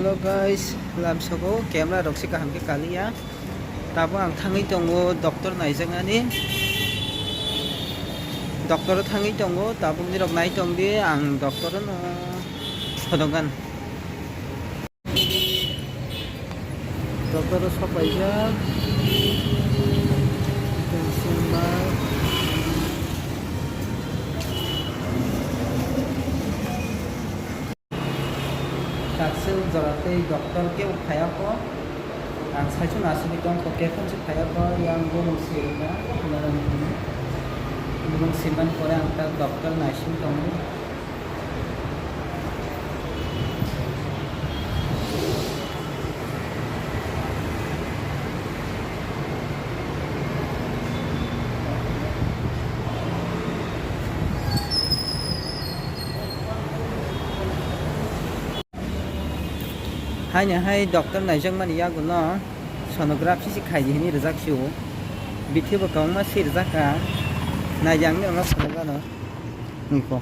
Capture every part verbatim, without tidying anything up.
Hello guys, lamsogo camera rok se kaham khe kaliya. Tabuk ang thangwi tongo doctor naijaknani. Doctor o thangwi tongo, tabuk nirok nai tong di, ang doctor no phunukgan. Doctor o sok paijak. Tension bai. Kakswk jora tei doctor kebo phaiya kho. Ang saichung asugwi tong kho, kephang se phaiya kho, yang bumung sirwkna, bumung sirmani pore ang ta doctor naising tongo. Haino hai doctor naijakmani yagulo sonography se khaidi hinwi rijak sio. Bithi bo kwbangma se rijak kha. Naidi ang norokno phunukgano. Niko.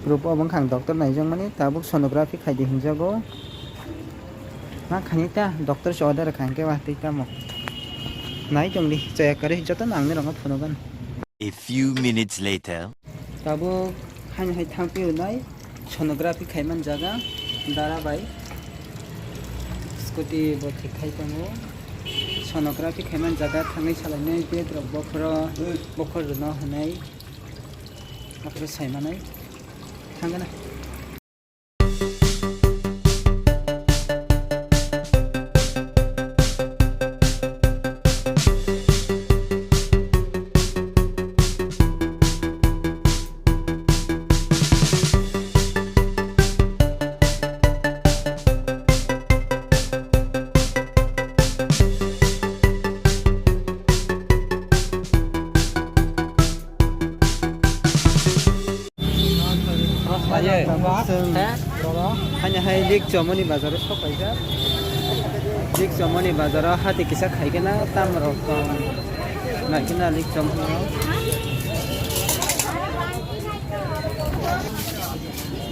Proof obo wngkha ang doctor naijakmani, tabuk sonography khaidi hinjago. Ma khaini ta doctor se order kha hwnkhe watwi tamo. Nai tongdi, chaya kwrwi jotono ang norokno phunukgano. A few minutes later. Tabuk haino hai thangpi rwnai sonography khaiman jaga dara bai scooty bo thik khai tongo. Sonography khaiman jaga thangwi salainai bed rok bokhoro bokhor rwno hwnwi aphuru saimanai thangana. Aye. Haino hai lik chomoni bazaro sok paijak. Lik chomoni bazaro hati kisa khaikena tamrok tong. Naikena lik chomoni.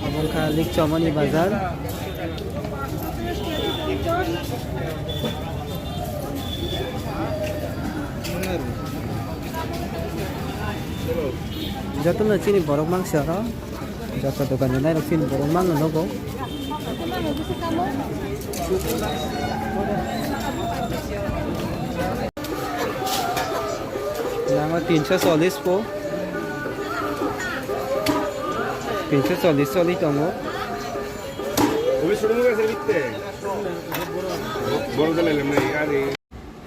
Obo wngkha lik chomoni bazar. Jotono chini borok mangsi oro. Joto dokan ni nairok chini borok mangno nogo. Nango tinso chollish po. Tinso chollish choli tongo.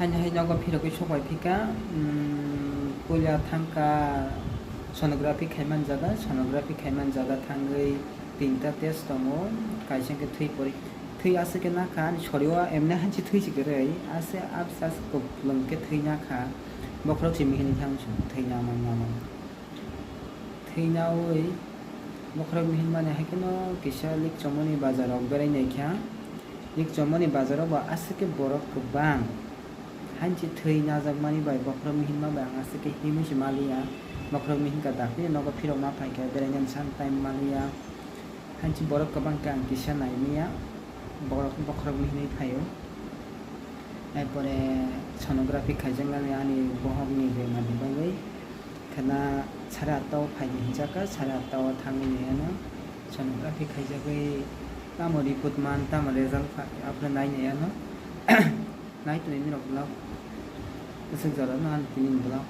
Haino hai nogo phirogwi sok bai phika, um, puila thangkha sonography khaiman jaga, sonography khaiman jaga thangwi tinta test tongo, kaisa hwnkhe thwi pori-, thwi aswk khe nakha ani sorio emne hansi thwi se kwrwi, ase abse ase kwplwng khe thwi nakha, bokhorok se mihini thang thwi namang namang. Thwinawi bokhorokni hinmani hai kheno kisa lik chomoni bazarok berai naikha. Lik chomoni bazaro bo aswk khe borok kwbang. Hansi thwi najakmani bai bokhorokni hinma bai ang aswk khe himwi se maliya. Bokhorokni hinkha daphne nogo phirok ma phaikha berainani sam time maliya. Hansi borok kwbang khe ang kisa naimaya, borok bokhorokni hinwi phaio. Erpore sonography khaijaknani ani bohokni bemar ni bagwi khwna sare atta o phaidi hinjakha, sare atta o thangwi naiyano sonography khaijagwi tamo report man, tamo result pha-, aphuru nai naiyano. Nai tonwi norok vlog. Bwswk jorano ani tini vlog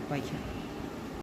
paikha.